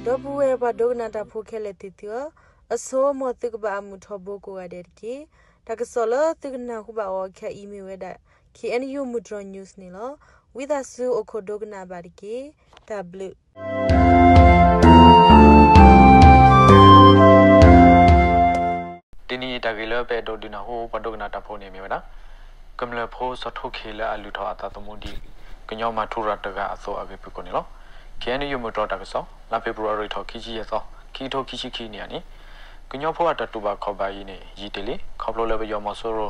ဒီပုၢ်ဝဲၢ်ပှၤဒိကနၣ်တၢ်ဖိခဲလၢာ်သ့ၣ်သုဧၢ, အဆိ မ်သုကဘၣ်အမုာ်ထီဘိကိးဂၤဒဲးတက့ၢ်. တၢ်ကစီၣ်လၢသုကနၢ်ဟူဘၣ်အီၤခဲအံၤမ့ၢ်ဝဲဒၣ် K N U မုၢ်တြီၤ news န့ၣ်လီၤ. ဝံသးစူၤအိၣ်ခိးဒိကနၣ်ဘၣ်တက့ၢ်. တၢ်ဘျုး တနံၤအံၤတၢ်ဂ့ၢ်လၢပအဲၣ်ဒိးဒုးနၢ်ဟူပှၤဒိကနၣ်တၢ်ဖိန့ၣ်မ့ၢ်ဝဲဒၣ် ကမျၢၢ်ဖိစီၤထိၣ်ခ့ၣ်လၢအလုၢ်ထီၣ်အသးသမူဒ် ကညီမၤထူရၤတဂၤအသိးအဂ့ၢ်ပူၤကိးန့ၣ်လီၤ. K N U မုၢ်တြီၤတၢ်ကစီၣ် လါဖ့ၤဘြူၤအါရံၤထီၣ်ခံဆံယဲၢ်သီ ခံကထိခံဆံခံနံၣ်အနံၤ ကညီဖိအတၢ်တူၢ်ဘၣ်ခီၣ်ဘၣ်အံၤန့ၣ် ယံာ်တ့ၢ်လံ ခီဖျိလၢပယီၤမီၤစိရိၤ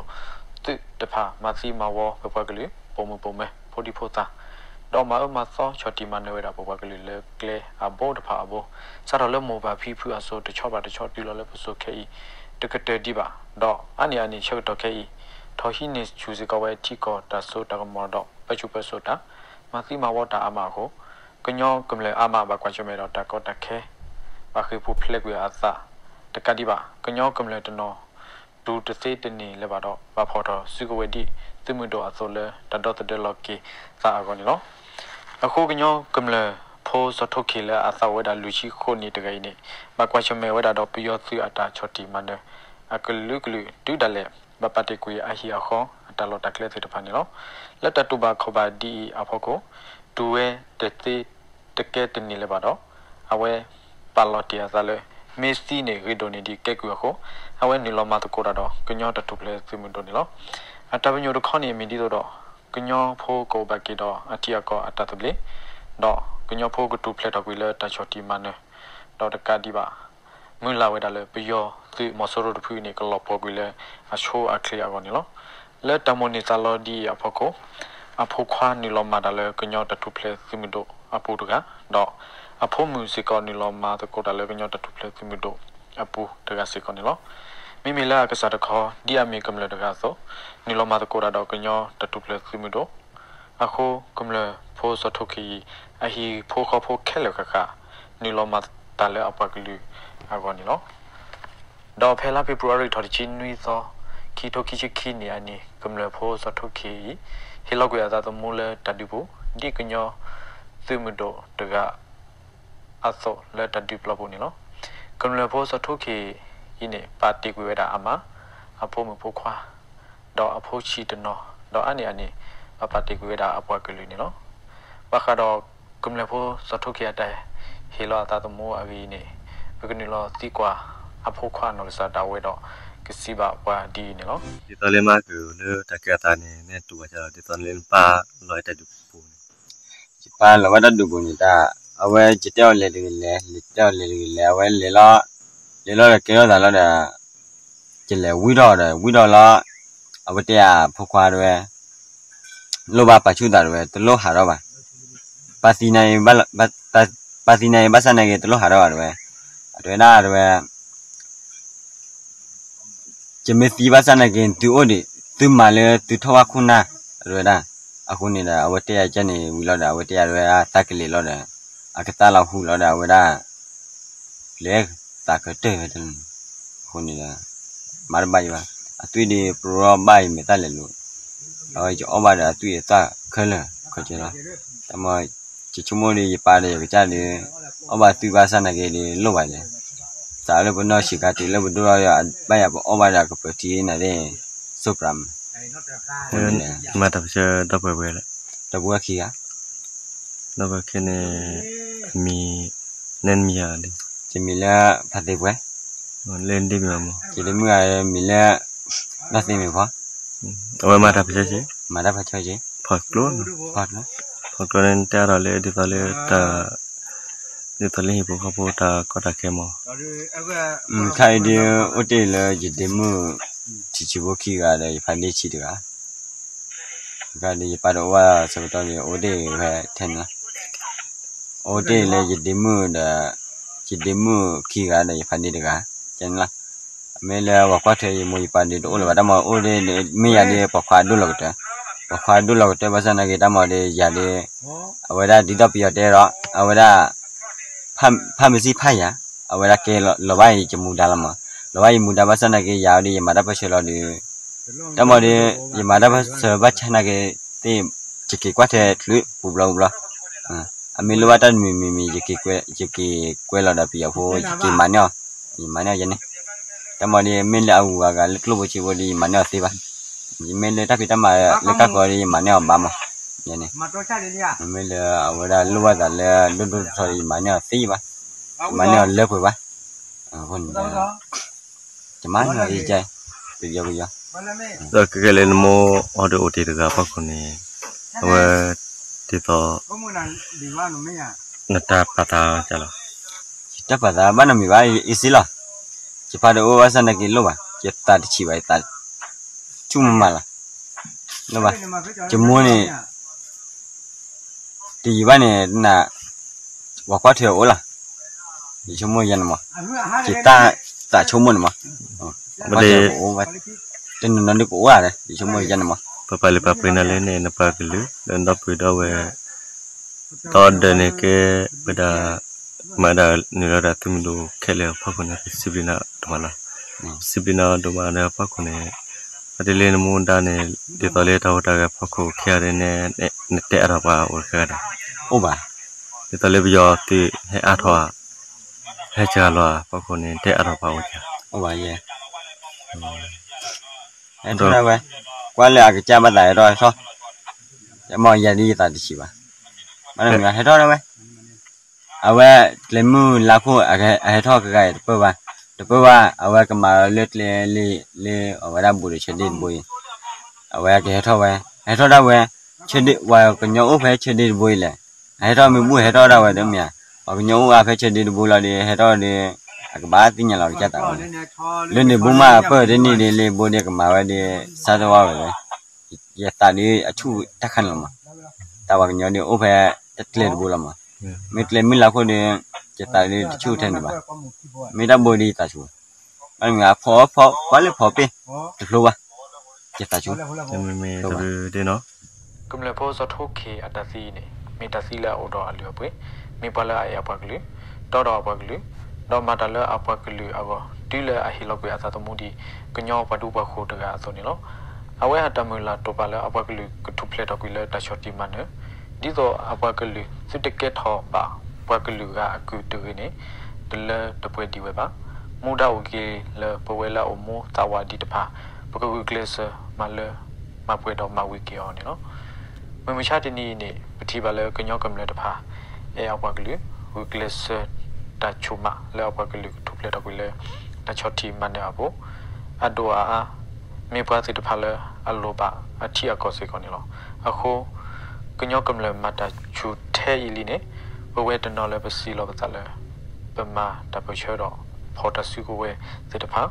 သုးတဖၣ် မၤသံမၤဝီပပှၤကလုာ် ပိာ်မုၣ်ပိာ်မၢၤ ဖိဒံဖိသၣ် ဒီးမၤအၢမၤသီဆီၣ်တံၢ်မၤနၢၤဝဲဒၣ်ပပှၤကလုာ်လၢကျဲအဘိတဖၣ်အဘိ စးထီၣ်လၢမိၢ်ပၢ်ဖံဖုအစိၤတဆီဘၣ်တဆီတုၤလီၤလၢပစိၤခဲအံၤ တကတၢၢ်ဒံးဘၣ် ဒီးအါန့ၢ်အန့ၣ်ဆၢကတီၢ်ခဲအံၤ ထီၣ်ဟံးန့ၢ်ဆူၣ်စ့ၢ်ကီးဝဲထံကီၢ်တၢ်စိတၢ်ကမီၤဒီးပၢဆူၣ်ပၢစိးတၢ် မၤသံမၤဝီတၢ်အါမးအဃိ ကညီကမျၢၢ်အါမးဘၣ်ကွၢ်ဆၢၣ်မဲာ်ဒီးတၢ်ကီတၢ်ခဲ ဘၣ်ဃ့ၢ်ပူၤဖျဲးကွံာ်အသး တကးဒံးဘၣ် ကညီကမျၢၢ်တနီၤ တူၢ်တသ့တန့ၢ်လၢၤဘၣ်ဒီး ဘၣ်ဖီၣ်ထီၣ်စုကဝဲၤဒ်သုးမုၢ်ဒိၣ်အသိးလၢတၢ်ဒီသဒၢလီၤက့ၤသးအဂီၢ်န့ၣ်လီၤ. အဃိကညီကမျၢၢ်ဖိစီၤထိၣ်ခ့ၣ်လၢအသးအိၣ်ဝဲဒၣ်လွံၢ်ဆံဃိးနံၣ်တဂၤအံၤန့ၣ် ဘၣ်ကွၢ်ဆၢၣ်မဲာ်ဝဲဒၣ်ဒီးပယီၤသုးအတၢ်ဆီၣ်တံၢ်မၤနၢၤ အကလုာ်ကလုာ်တုၤဒၣ်လဲာ် ဘၣ်ပာ်တ့ၢ်ကွံာ်အဟံၣ်အဃီအတၢ်လီၢ်တၢ်ကျဲသ့ၣ်တဖၣ်န့ၣ်လီၤ. လၢတၢ်တူၢ်ဘၣ်ခီၣ်ဘၣ်ဒ်အံၤအဖီခိၣ် တူၢ်ဝဲတသ့တကဲတန့ၢ်လၢၤဘၣ်ဒီး အဝဲပာ်လီၤတ့ၢ်အသးလၢ မ့ၢ်သံန့ၣ်ဂ့ၤဒိၣ်န့ၢ်ဒံးကဲကုၢ်အဃိ အဝဲနုာ်လီၤမၤသကိးတၢ်ဒီးကညီတၢ်ထူၣ်ဖျဲးသုးမုၢ်ဒိၣ်န့ၣ်လီၤ. အတၢ်ပညိၣ်တခီန့ၣ်မ့ၢ်ဒ်သိးဒီး ကညီဖိကအိၣ်ဘၣ်က့ၤဒီးအထံအကီၢ်အတၢ်သဘျ့ ဒီးကညီဖိကထူၣ်ဖျဲးထီၣ်ကွံာ်လၢတၢ်ဆီၣ်တံၢ်မၤနၢၤ ဒီးတကးဒံးဘၣ် မုၢ်လၢ်ဝဲဒၣ်လၢပယီၤသုးမီၤစိရိၤတဖုအံၤန့ၣ် ကလီၤပှီၢ်ကွံာ်လၢအဆိအချ့အဂီၢ်န့ၣ်လီၤ. လၢတၢ်မိၣ်န့ၢ်သးလီဒ်အံၤအဖီခိၣ် အဖိခွါနုာ်လီၤမၤတၢ်လၢကညီတၢ်ထူၣ်ဖျဲးသုးမုၢ်ဒိၣ်အပူၤတဂၤ ဒီးအဖိမုၣ်စ့ၢ်ကီးနုာ်လီၤမၤသကိးတၢ်လၢကညီတၢ်ထူၣ်ဖျဲးသုးမုၢ်ဒိၣ်အပူၤတဂၤစ့ၢ်ကီးန့ၣ်လီၤ. မ့မ့ၢ်လၢအကစၢ်တခီ ဒ်အမ့ၢ်ကမျၢၢ်တဂၤအသိး နုာ်လီၤမၤသကိးတၢ်ဒီးကညီတၢ်ထူၣ်ဖျဲးသုးမုၢ်ဒိၣ် အဃိကမျၢၢ်ဖိစီၤထိၣ်ခ့ၣ်အံၤ အဟံၣ်ဖိဃီဖိခဲလၢာ်ဃၣ်ဃၣ် နုာ်လီၤမၤတၢ်လၢအပှၤကလုာ်အဂီၢ်န့ၣ်လီၤ. ဒီးဖဲလါဖ့ၤဘြူၤအါရံၤထီၣ်တဆံနွံသီ ခံကထိခံဆံခံနံၣ်အနံၤ ကမျၢၢ်ဖိစီၤထိၣ်ခ့ၣ်အံၤ ဟ့ၣ်လီၤကွံာ်အသးသမူလၢတၢ်ဒုးပူၤ ဒ်ကညီသုးမုၢ်ဒိၣ်တဂၤ အသိးလၢတၢ်ဒုးပျီပူၤန့ၣ်လီၤ. ကမျၢၢ်ဖိစီၤထိၣ်ခ့ၣ်အံၤန့ၣ် ပာ်တ့ၢ်ကွံာ်ဝဲဒၣ်အမါ, အဖိမုၣ်ဖိခွါ, ဒီးအဖိဆံးတနီၤ, ဒီးအါန့ၢ်အန့ၣ် ပပာ်တ့ၢ်ကွံာ်ဝဲဒၣ်အပှၤကလုာ်န့ၣ်လီၤ. ဘၣ်ဃးဒီးကမျၢၢ်ဖိစီၤထိၣ်ခ့ၣ်အတၢ်ဟ့ၣ်လီၤအသးသမူအဂ့ၢ်အံၤန့ၣ် ပကနုာ်လီၤသံကွၢ်အဖိခွါအနီၢ်ကစၢ်ဒၣ်ဝဲဒီး ကစံးဘၣ်ပှၤဒ်အံၤန့ၣ်လီၤ. ဒ်သိးလၢမၤကလၢတၢ်ကဲအသးန့ၣ် နဲတူၢ်ဘၣ်စၢ်လီၤ ဒ်သိးလၢနပၢ်လီၤဝဲတၢ်ဒုးပူၤန့ၣ် ယပၢ်လီၤဝဲတၢ်ဒုးပူၤန့ၣ်တၢ် အဝဲယတဲအီၤလဲၤတဂ့ၤလဲၣ်, ယတဲအီၤလဲၤတဂ့ၤလဲၣ်, အဝဲလဲၤလီၤ, လဲၤလီၤဒီးကဲထီၣ်သးလီၤဒီး ယလဲၤဝံထီၣ်ဒီး ဝံထီၣ်လီၤ, အဝဲတဲယၤဖိခွါတဝဲ လိၣ်ဘၣ်ပာ်ဆူၣ်သးတဝဲ တလိၣ်ဟးထီၣ်ဘၣ်, ပၢ်သံနၤအံၤဘၣ်ဆၣ်နာ်က့ တလိၣ်ဟးထီၣ်ဘၣ်တဝဲ, အတဲဝဲဒၣ်တဝဲ ယမ့ၢ်သံဘၣ်ဆၣ်နာ်က့ သုအိၣ်ဒံး, သုမၤလၢသုထီၣ်ဘၣ်ခိၣ်နၢ်, အတဲဝဲဒၣ်, အဃိန့ၣ်ဒီး အဝဲတဲယၤကဲန့ၣ်ဝံၤလီၤဒီး အဝဲတဲယၤတဝဲ သးကလဲၤလီၤဒီး အကသါလီၤဟူလီၤဒီး အဝဲဒၣ် လဲၤသးကတၢၢ်ဝဲတလီၢ်, အဃိန့ၣ်ဒီး မၤတဘၣ်ယဘၣ်, အသွံၣ်ဒ်ပရီဘၣ်အံၤမဲာ်သၣ်လဲၤလိၤ, အဝဲယအီၣ်ဘၣ်ဒီးအသွံၣ်အသၣ်ခဲလၢာ်ခဲဆ့လီၤ, တမ့ၢ် ယဆိကမိၣ်ဒီးယပၢ်ဒီးယကစၢ်ဒီး အီၣ်ဘၣ်သွံၣ်ဘၣ်ဆၣ်နာ်က့ဒီးလိၣ်ဘၣ်လဲၣ်, စးလၢပနီၢ်ဆံးခါတုၤလၢပဒိၣ်ထီၣ်ဒီး ဘၣ်ယၤပအီၣ်ဘၣ်ဒီးကပၢၤထံနာ်သ့ၣ် စိပြးမး, အဃိန့ၣ် မၤတၢ်ပၢဆှၢဒီပုၢ်ဝဲၢ်လၢ ဒီပုၢ်ဝဲၢ်ခံဂၤ, ဒီပုၢ်ဝဲၢ်ခံန့ၣ် အမံၤ နဲနမံၤဧါလံ, ယမံၤလၢဖးသ့ၣ်ပှဲၤ, လၢနဒ့မုၣ်ဧါမး, ယဒ့မုၣ်ဧါမံၤလၢ နီၢ်သ့မ့ၢ်ဖီ, အဝဲမၤတၢ်ပၢဆှၢ, မၤတၢ်ပၢဆှၢက့ၤ, ဖီကျိ, ဖီကျိန့ၣ် နတဲအါထီၣ်လၢဒ်သိးလၢတၢ် ဒ်သိးလၢဟံၣ်ဖိဃီဖိတၢ်ကီတၢ်ခဲမး, ခါအံၤဒ် အိၣ်တ့ၢ်လၢယဒ့မုၣ် ထံဆံဖိခံဂၤဒီးယဖါဒ့ဆံတဂၤ, ခါဒီးယပၢ်တအိၣ်ဘၣ်ဆၢကတီၢ်ဒီး အိၣ်တ့ၢ်ဝဲထဲန့ၣ်လီၤ, အိၣ်တ့ၢ်လၢယဒ့မုၣ်ဒီး ယဒ့မုၣ်ခံဂၤဒီးယဖါဒ့တဂၤ, ကဲန့ၣ်လီၤ. မ့ၢ်လၢပှၤကွၢ်ထွဲယမိၢ်ယပၢ်ဒီးတအိၣ်လၢၤဘၣ် တၢ်မၤအိၣ်ဒ်န့ၣ် မ့ၢ်ယၤဒ်ပှၤခွါဒိၣ်လီၤကတၢၢ်, ပှၤခွါဒိၣ်လီၤကတၢၢ်ဘၣ်ဆၣ်နာ်က့ တၢ်မၤဒီးယၤဒီး အဝဲဒၣ်ဒ်သိးပယီၤတဲဒီး အဝဲဒၣ် ဖၣ်မုၢ်ဆံၣ်ဖၣ်ယၤ, အဝဲဒၣ်ကဲလီၤဘၣ်အံၤယမူဒါလီၤမး, လီၤဘၣ်ယမူဒါဘၣ်ဆၣ်နာ်က့ ယၤဒီးယမၤတၢ်ပၢဆှၢလီၤဒီး တၢ်မၤဒီး ယမၤတၢ်ပၢဆှၢဘၣ်ဆၣ်နာ်က့ သ့ၣ် ယက့ၤကွၢ်ထွဲချုးပူၤဘျီပူၤဘျီ, အမ့ၢ်လိၣ်ဘၣ်တၢ်တမံၤမံၤမံၤ ယက့ၤကွဲလီၤဒီးပယီၤဖိ ယက့ၤမၤန့ၢ်အီၤ, ယမၤန့ၢ်အီၤယဲန့ၣ်, တၢ်မၤဒီး မ့ၢ်လၢအဂုၤအဂၤလၢကျိၣ်ဖိစ့ဖိဒီး ယမၤန့ၢ်အီၤသ့ဘၣ်, ယမ့ၢ်လၢတၢ်ဖံးတၢ်မၤလၢကၢ်ဃီဒီး ယမၤန့ၢ်အီၤဘၣ်မး, ယဲန့ၣ်, မ့ၢ်လၢအဝဲဒၣ်လိၣ်ဘၣ်သးလၢဒိၣ်ဒိၣ်ထီထီဒီး ယမၤန့ၢ်အီၤသ့ဘၣ်, ယမၤန့ၢ်အီၤလၢပှဲၤဘၣ်, အဃိန့ၣ် ယမၤန့ၢ်အီၤယဲ, ပယီၤပယီၤ, ဒီးကဲကဲလၢနမိၢ်အီၤဒီးအိၣ်တ့ၢ်တဂၤအဖီခိၣ်န့ၣ်, အဝဲ, ဒ်သိး, နတၢ်ပာ်သးလီၤ, ယတၢ်ပာ်သးဘၣ်နီတမံၤဘၣ် အ့စ့လီၤ, ယဖါတအိၣ်ဘၣ်ဆၣ်နာ်က့ၤလိၣ်ဘၣ် ယသးတဆံးဘၣ် ယသးဆူၣ်မးမးလီၤ, ယမိၢ်န့ၣ် တယံာ်ဘၣ်န့ၣ် န, ပှၤကွၢ်ထွဲအအိၣ်လီၤ, ယဆိကမိၣ်ယဲန့ၣ်မး, ယတၢ်သးဆိကမိၣ်န့ၣ်မး, တနီၤနီၤဒုးကအိၣ်ဧါ, ယဆိကမိၣ်ယဲန့ၣ်မး, ပပာ်လုၢ်ပာ်ပှ့ၤနၤလၢန့ၣ် နပှၤကလုာ် လၢနဒီပုၢ်ဒီဝဲၢ် ဒီးဒၢးန့ၣ်ကဲဝဲဒၣ်, မၤဒၣ်နုာ်လီၤဒၣ်သုးမုၢ်ဒိၣ်ခဲလၢာ်အဖီခိၣ်န့ၣ် ပစံးဘျုးနၤဒိၣ်မးလီၤ, ပစံးဘျုးနၤဒိၣ်မးဒီးအဖီခိၣ်န့ၣ်, အတလၢနမူဒါန့ၣ် ဒ်သိးလၢတၢ်ဟူးတၢ်ဂဲၤအဖီခိၣ်ခံဂၤဒ်န့ၣ် နတဲအါထီၣ်ပှၤအိၣ်တခါဂၤဒီး, အိၣ်ဘၣ်, ဒ်သိးလၢပယီၤသုးဟဲအါထီၣ်, ဟဲစှၤလီၤအဖီခိၣ်န့ၣ် နတဲအါထီၣ်ပှၤအိၣ်ဧါ, အိၣ်ဘၣ်ယဲ ဟဲထီၣ်ဒၣ်ဝဲ, ကွၢ်လၢအကစၢ်ဘၣ်သးဟဲထီၣ်ဟဲထီၣ်, မ့ၢ်ယၤဒ်ယသးတဆံးဘၣ်, မ့ၢ်ဟဲထီၣ်ဒၣ်ဝဲ, အဝဲကျဲမုၢ်လါခိၣ်အဟဲထီၣ်ကဂၤအံၤတပၢၢ်ဘၣ်, တပၢၢ်ဘၣ် အဝဲကမၤလၢကျဲလၢ, လၢအဝဲဒၣ်ဘူးဒီးဆၢဒ့ၣ်တဘိအံၤ, အဝဲကဟဲထီၣ်ဝဲ, ဟဲထီၣ်ဒၣ်ဝဲ, ဆၢဒ့ၣ်ပှၤကညီအိၣ်ဖဲဆၢဒ့ၣ်တဘိအံၤလဲၣ်, အဟဲထီၣ်မ့ၢ်ဘူၣ်ဟဲထီၣ်ဒၣ်ဝဲတမ့ၢ်ဧါ, ပှၤကညီအိၣ်အါဖဲဆၢဒ့ၣ်တဘိလီၤဒီး ဟဲထီၣ်ဒီး, အကဘၣ်သ့ၣ်ညါလီၤကစၢ်သးဝဲန့ၣ်, လၢန့ၣ်ဘူၣ်မးအပၢၢ်တန့ၢ်ဒ်လၢဘိဒီးကမၤဝဲဒီး, စးထီၣ်ဝဲဝဲ, ယသးဒီးအဆူၣ်တၢ်ခါန့ၣ်လီၤမး, တၢ်ပှၤကညီဒီးအိၣ်ဖဲတကျဲတဘိလီၤမး, မ့ၢ်ကျဲမုၢ်လါခိၣ်ဒီး, ယသးဒီးတဆူၣ်ထဲန့ၣ်ဘၣ်, မ့ၢ်တၢ်ဘိဒီးယသးဆူၣ်, ဘၣ်မ့ၢ်အဖီဖီကွၢ်လၢဖီပ့ၢ်, တဖျိဘၣ်, ယသးဆူၣ်, မ့ၢ်မ့ၢ်တဘျုးဒ်နီၤ ကမျၢၢ်ဖိစီၤထိၣ်ခ့ၣ်အတၢ်သံအံၤန့ၣ် မ့ၢ်တၢ်သံလၢအအိၣ်ဒီးအလုၢ်အပှ့ၤ, မ့ၢ်ပှၤလၢအအဲၣ်အပှၤကလုာ်, တီဒီးအပှၤကလုာ်, ဒီးမၤတၢ်လၢအပှၤကလုာ်အဂီၢ် တုၤလၢအဟ့ၣ်လီၤကွံာ်အသးသမူဒ် ကညီပှၤဒူပှၤယိၤတဂၤအသိးန့ၣ်လီၤ. အဝဲအတၢ်မုၢ်လၢ်တိာ်ပာ်လၢအပှၤကလုာ်ကထူၣ်ဖျဲးထီၣ်ကွံာ်လၢတၢ်ဆီၣ်တံၢ်မၤနၢၤ, ဒ်သိးအပှၤကလုာ်သုတကဲထီၣ်ဘၣ်ပှၤကလုာ်ဂၤအကုၢ်တဂ့ၤန့ၣ် တလၢတပှဲၤဒံးဝဲဘၣ်. မူဒါအိၣ်က့ၤလၢပဝဲလၢအအိၣ်မူသးဝးဒံးတဖၣ် ပကဂုာ်ကျဲးစၢးမၤလၢ မၤပှဲၤဒီးမၤဝံၤက့ၤအီၤန့ၣ်လီၤ. မုၢ်မဆါတနံၤအံၤန့ၣ် ပထံၣ်ဘၣ်လၢကညီကမျၢၢ်တဖၣ် အဲၣ်အပှၤကလုာ်, ဂုာ်ကျဲးစၢးတၢ်ဆိၣ်မးလၢအပှၤကလုာ်ကထူၣ်ဖျဲးထီၣ်ကွံာ်လၢတၢ်ဆီၣ်တံၢ်မၤနၢၤအပူၤ, အဒိၣ်အအါ မ့ၢ်ပှၤသ့ၣ်တဖၣ်လၢအလိၣ်ဘၣ်အထံအကီၢ်စ့ၢ်ကီးန့ၣ်လီၤ. အဃိ ကညီကမျၢၢ်မၤတၢ်ဆူၣ်ထဲအံၤလံန့ၣ် ပဝဲတနီၤလၢပစံးလီၤပသးလၢ ပမၤတၢ်ပၢၢ်ဆၢဒီး ဖီၣ်တၢ်စုကဝဲၤသ့ၣ်တဖၣ်,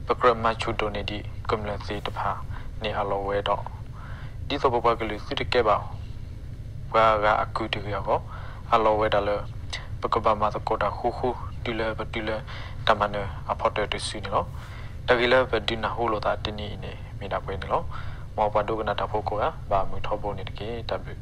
ပကြၢးမၤဆူၣ်ဒိၣ်န့ၢ်ဒံးကမျၢၢ်သ့ၣ်တဖၣ်န့ၣ်အလီၢ်ဝဲဒီး ဒ်သိးပပှၤကလုာ်သုတကဲဘၣ် ပှၤဂၤအကုၢ်တဂ့ၤအဂီၢ်, အလီၢ်ဝဲဒၣ်လၢ ပကဘၣ်မၤသကိးတၢ်ဃူဃူ တုၤလၢပတုၤလၢတၢ်မၤနၢၤအဖီတၢၢ်တစုန့ၣ်လီၤ. တၢ်ဂ့ၢ်လၢပဒုးနၢ်ဟူလိာ်သးတနံၤအံၤန့ၣ် မ့ၢ်ဒၣ်ပှဲၤန့ၣ်လီၤ. မ်ပှၤဒိကနၣ်တၢ်ဖိကိးဂၤ ဘၣ်မုာ်ထီဘိန့ၣ်တက့ၢ်. တၢ်ဘျုး